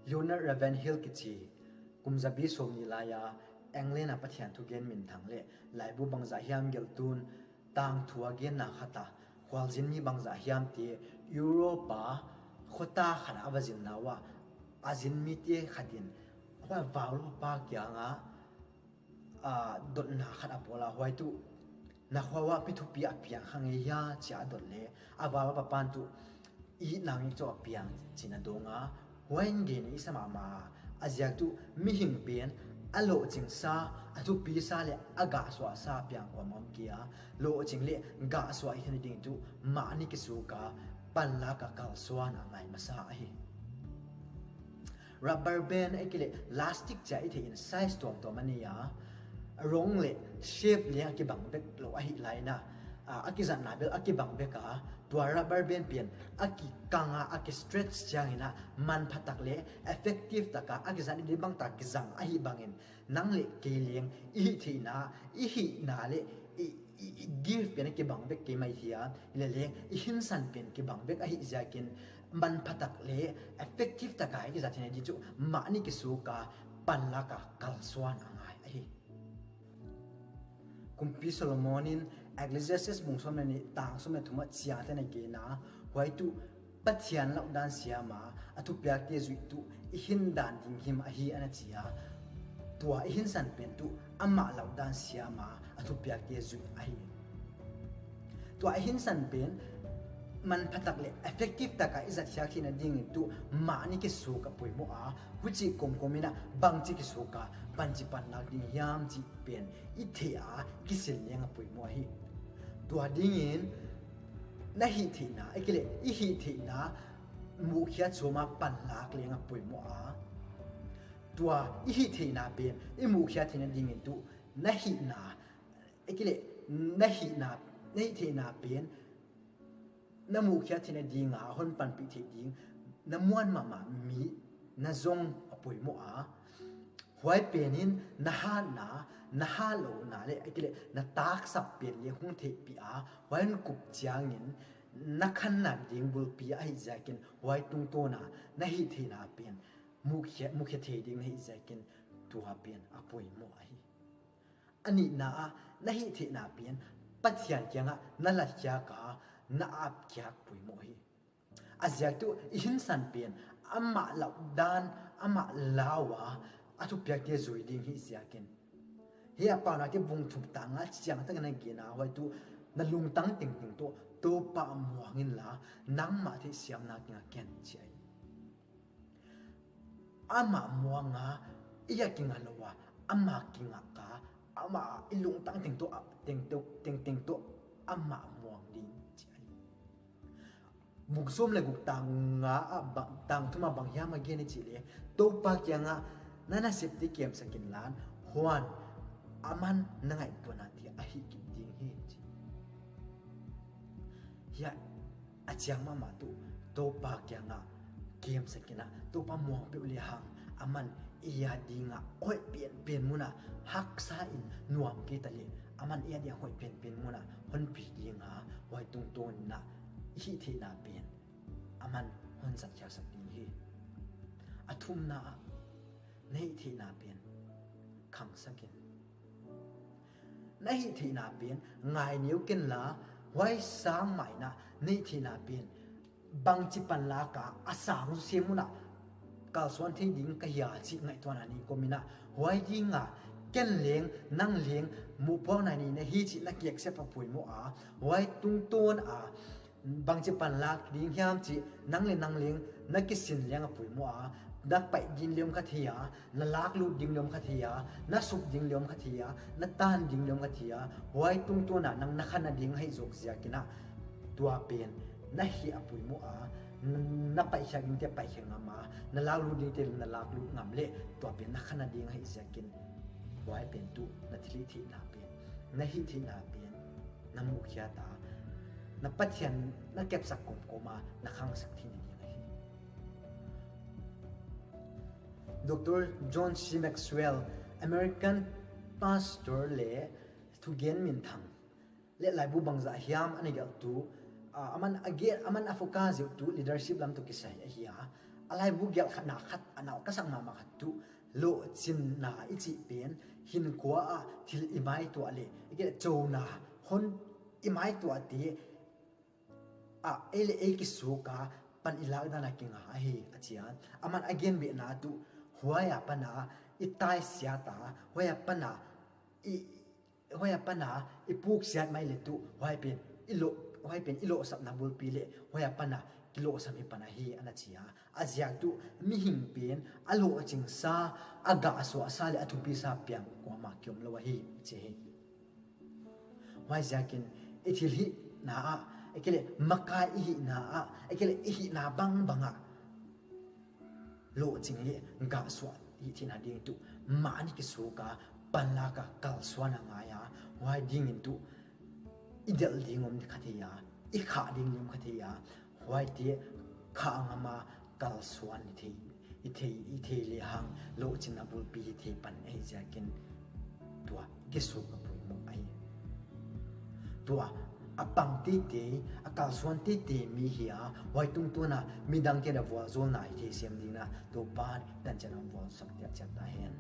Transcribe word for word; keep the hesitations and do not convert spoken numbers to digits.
Leonard Ravenhill kichi, kum zabi sawmnih lai a England a Pathian thugen minthang leh laibu bangzah hiam gelhtu'n tangthu a genna khat a, khualzin mi bangzah hiamte Europe a khuata khat a va zinna uah, a zin mite khat in huai vauluapa kiangah, ah, dotna khat a bawl a, huai tuh, "Na khua uah mi thupi a piang kha ngei hia?" chi a dot leh, a vauluapa pan tuh, "I nang i cho a piang," chi'n a dawng a, huai in gen i sa mahmah a, a ziak tuh mihing pen a lohchingsa, a thupisa leh a gahsuahsa piang kuamah om kei a, lohching leh gahsuah i theihna ding tuh mahni kisuk a panlak a kalsuan a ngai masa ahi. Rubber band ahihkeileh lastic chia i theih in size tuamtuam a nei a, rong leh shape leng a kibang vek lou ahih lai in a, a, a kizatna bel a kibang vek a, tua rubber band pen a kikang a, a ki stretch chiang in a, manphatak leh effective tak a, a kizatna ding bang tak kizang ahih bangin, nang leh kei leng i hihtheihna, i hihna leh i, i, i gift pen a kibang vek kei mai hi a, hileh leng i hinsan pen kibang vek ahih ziakin, manphatak leh effective tak a i kizat theihna ding tuh mahni kisuk a panlak a kalsuan a ngai ahi. Kumpi Solomon in Ecclesiastes bung sawm leh nih tang sawm leh thum ah chiangte'n a gen a, huai tuh Pathian lauhdan siam a, a thupiakte zuih tuh i hindan ding him ahi, ana chi a. Tua i hinsan pen tuh amah lauhdan siam a, a thupiakte zuih ahi. Tua i hinsan pen manphatak leh effective tak a i zat khiak theihna ding in tuh mahni kisuk a poimoh a, huchi kawmkawm in a bangchi kisuk a panchi panlak ding hiam chih pen i theih a kisin leng a poimoh ahi. Tua dingin na hihtheihna, ahihkeileh i hihtheihna muhkhiat sawm a panlak leng a poimoh a. Tua i hihtheihna pen i muhkhiat theihna ding in tuh na hihna, ahihkeileh na hihna, na hihtheihna pen na muhkhiat theihna ding a hon panpih theih ding, na muan mahmah mi na zong a poimoh a. Huai pen in na hatna, na hatlouhna leh, ahihkeileh na taksap pen leng hong theihpih a, huai hon kup chiangin na khanna ding bulpi ahih ziakin huai tungtawn a na hihtheihna pen muhkhiat, muhkhiat thei ding na hih ziakin tua pen a poimoh ahi. A nihna ah, na hihtheihna pen Pathian kiangah na latkhiak a, na apkhiak poimoh hi. A ziak tuh i hinsan pen amah lauhdan, amah lau a, a thupiakte zui ding hi ziakin. Hiai a Paunakte bung thum tang nga chiangtak in a gen a, huai tuh na lungtang tengteng toh Toupa muang inla, nangmah theihsiamna kiang ah ken, chi ahi. Amah muang a, i a kingak lou a, amah kingak a, amah i lungtang teng toh, teng toh, tengteng toh amah muang ding, chi ahi. Bung sawm leh guk tang nga ah ba-, tang thum ah bang hiam a gen i chih leh, Toupa kiangah na nasepte kemsak inla, huan aman na ngaihtuahnate a hihkip ding hi, chi. Hiai a chiang mahmah tuh Toupa kiangah kemsak in a, Toupa muang peuh lehang, aman i a ding a hoih pianpian mun ah haksa in nuam kei ta leh, aman i a ding a hoih pianpian mun ah hon pi ding a, huai tungtawn in a i hihtheihna pen aman hon zatkhiaksak ding hi. A thumna ah, na hihtheihna pen khangsak in. Na hihtheihna pen ngai neu kenla, huai sang mah in a, na hihtheihna pen bangchi panlak a a sang zaw sem un a kalsuan thei ding ka hia chih ngaihtuahna nei kawm in a, huai ding a ken leng nang leng muhpuakna nei na hi chih na kiaksep a poimoh a, huai tungtawn a bangchi panlak ding hiam chih nang leh nang leng na kisin leng a poimoh a, na paih ding leng om kha thei a, na laklut ding leng om kha thei a, na suk ding leng om kha thei a, na tan ding leng om kha thei a, huai tungtawn a nang na khanna ding ahih zawk ziak in a, tua pen na hih a poimoh a, na, na paihkhiak dingte paihkhiak ngam a, na laklut dingte na laklut ngam leh, tua pen na khanna ding ahih ziakin, huai pen tuh na thilhihtheihna pen, na hihtheihna pen na muhkhiat a, na Pathian na kepsak kawmkawm a, na khangsak theihna ding ahi. Doctor John C. Maxwell, American pastor leh thugen minthang leh laibu bangzah hiam ana gelhtu, ah, aman a ge-, aman a focus zeuhtu leadership lam toh kisai ahi a, A laibu gelhkhatna khat a nau ka sak mahmah khat tuh, lohchinna i chih pen hinkhua ah thil i maituah leh, i ke chouna hon i maituahte ah ei leh ei kisuk a pan i lak dan a kinga ahi, a chi a. Aman a gen behna tuh, huai a pan a i taisiat a, huai a pan a i huai a pan a i puksiat mai leh tuh, huai pen i loh, huai pen i lohsapna bulpi leh huai a pan a kilohsap i pan ahi, ana chi a. A ziak tuh, mihing pen a lohchingsa, a gahsuahsa leh a thupisa piang kuamah ki om lou ahi, chi hi. Huaiziakin i thilhihna ah, i ke leh makai i hihna ah, i ke leh i hihna bangbang ah lohching leh gahsuah i hih theihna ding tuh, mahni kisuk a, panlak a kalsuan a ngai a, huai dingin tuh i delh ding om kha thei a, i khah ding om kha thei a, huaite khah ngam a kalsuan i thei, i thei, i thei lehang lohchinna bulpi hi thei pan ahih ziakin tua kisuk a poimoh ahi. Tua a pang teitei, a kalsuan teitei mi hi a, huai tungtawn a midangte a vualzawlna i theisiam dingin Toupa'n tanchin a vualzawl chiat ta hen.